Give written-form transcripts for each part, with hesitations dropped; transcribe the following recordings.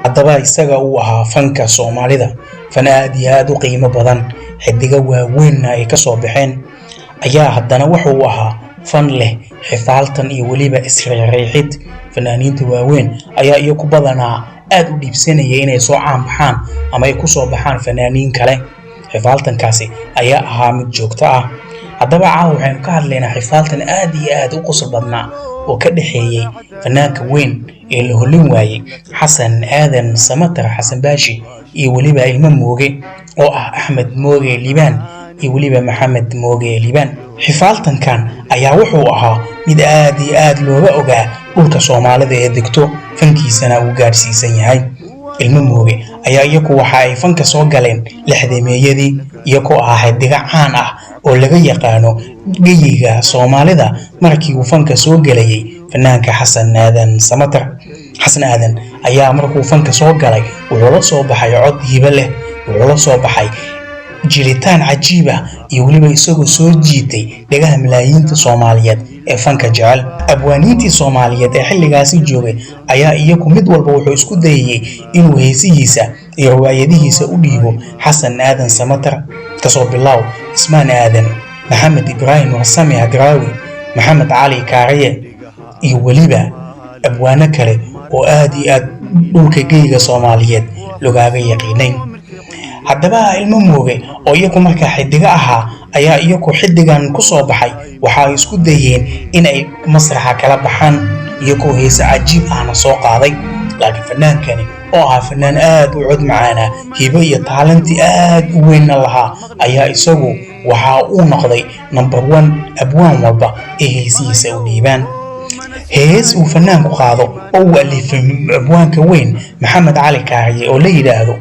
Haddaba isaga uu ahaa fanka Soomaalida fan aad iyo aad u qiimo badan, xidigo waaweynna ay ka soo baxeen, ayaa haddana wuxuu ahaa fan leh xifaaltan iyo weliba isriixriixid. Fanaaniinta waaweyn ayaa iyagu badanaa aad u dhiibsanaya inay soo caanbaxaan ama ay ku soo baxaan fanaaniin kale. Xifaaltankaasi ayaa ahaa mid joogto ah. Haddaba caawa waxaynu ka hadlaynaa xifaaltan aad iyo aad u qosol badnaa oo ka dhexeeyey fanaanka weyn ee la holin waayey Xasan Aadan Samatar, Xasan Baashi, iyo weliba Ilmo Mooge oo ah Axmed Mooge Liibaan iyo weliba Maxamed Mooge Liibaan. Xifaaltankan ayaa wuxuu ahaa mid aad iyo aad looga ogaa dhulka Soomaalida ee degto, fankiisana uu gaadhsiisan yahay. Ilmo Mooge ayaa iyagu waxa ay fanka soo galeen lixdameeyadii, iyagoo ahaa xidigo caan ah oo laga yaqaano geyiga Soomaalida markii uu fanka soo gelayay fanaanka Xasan Aadan Samatar. Xasan Aadan ayaa markuu fanka soo galay wuxuu la soo baxay cod hibo leh, wuxuu la soo baxay jiritaan cajiib ah iyo weliba isagoo soo jiitay dhagaha malaayiinta Soomaaliyeed ee fanka jecel. Abwaaniintii Soomaaliyeed ee xilligaasi joogay ayaa iyagu mid walba wuxuu isku dayayey inuu heesihiisa iyo riwaayadihiisa u dhiibo Xasan Aadan Samatar, kasoo bilow Ismaan Aadan, Maxamed Ibraahim Warsame Hadraawi, Maxamed Cali Kaariye iyo weliba abwaano kale oo aad iyo aad dhulka geyga Soomaaliyeed logaaga yaqiinay. Haddaba Ilmo Mooge oo iyagu markaa xidigo ahaa ayaa iyagu xidigan ku soo baxay waxa ay isku dayeen in ay masraxa kala baxaan, iyagoo heese cajiib ahna soo qaaday. Laakiin fanaankani oo ahaa fanaan aad u cod macaana, hibo iyo taalanti aad u weynna lahaa, ayaa isagu waxa uu noqday number 1 abwaan walba ee heesihiisa u dhiibaan. Hees uu fanaanku qaado oo uu alifay abwaanka weyn Maxamed Cali Kaariye oo la yidhaahdo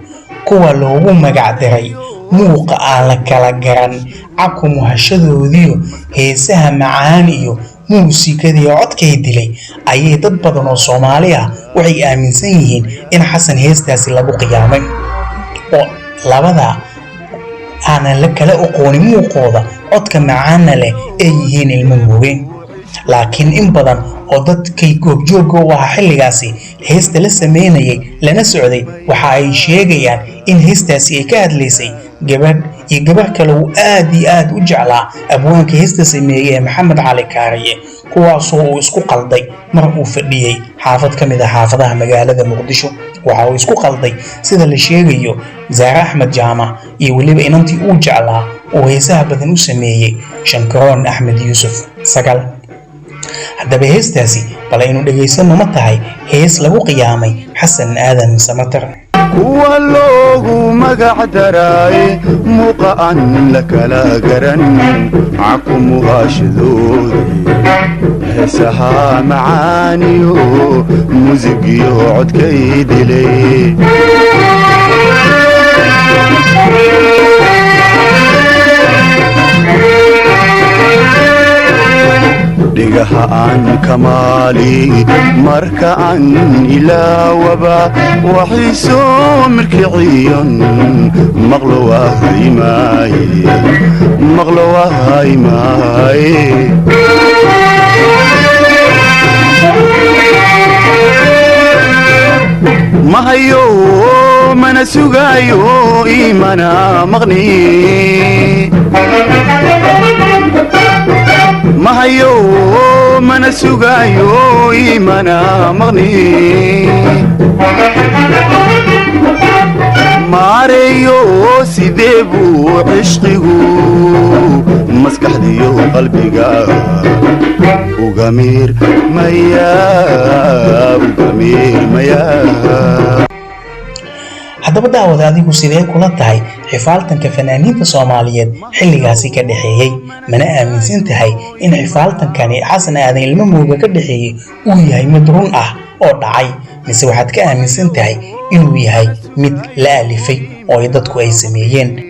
kuwa loogu magac diray muuqa aan la kala garan cabka muhashadoodiyo heesaha macaan iyo muusikadii codkay dilay, ayay dad badan oo Soomaali ah waxay aaminsan yihiin in Xasan heestaasi lagu qiyaamay oo labada aanan la kala oqoonin muuqooda codka macaanna leh ay yihiin Ilmo Mooge. Laakiin in badan oo dadkay goobjoogga u ahaa xilligaasi heesta la sameynayay lana socday waxa ay sheegayaan in heestaasi ay ka hadlaysay gabadh iyo gabarh kale uu aad iyo aad u jeclaa abwaanka heesta sameeyey ee Maxamed Cali Kaariye, kuwaasoo uu isku qalday mar uu fadhiyey xaafad ka mid ah xaafadaha magaalada Muqdisho. Waxa uu isku qalday, sida la sheegayo, Zaare Axmed Jaamac iyo weliba inantii uu jeclaa uu heesaha badan u sameeyey, Shankaroon Axmed Yuusuf Sagal. Haddaba heestaasi bal aynu dhegaysanno, ma tahay hees lagu qiyaamay Xasan Aadan Samatar? Kuwa loogu magac daraaye muuqa aan la kala garan caku muhaashadoodii heesaha macaaniyo muusigiyo codkay dilay. Dhigaha aan kamaali marka aan ilaawaba waxiisoo mirkiciyon maqlo wahaymaaye, maqlo wahaymaaye. Mahayo mana sugaayo imana maqni, mahayo mana sugaayo imana maqni, maareeyo sidee buu cishqigu maskaxdiyo qalbiga uga miirmaya, uga miirmaya. Haddaba daawada, adigu sidee kula tahay xifaaltanka fanaaniinta Soomaaliyeed xilligaasi ka dhexeeyey? Mana aaminsan tahay in xifaaltankani Xasan Aadan Ilmo Mooga ka dhexeeyey uu yahay mid run ah oo dhacay, mise waxaad ka aaminsan tahay inuu yahay mid la alifay oo ay dadku ay sameeyeen?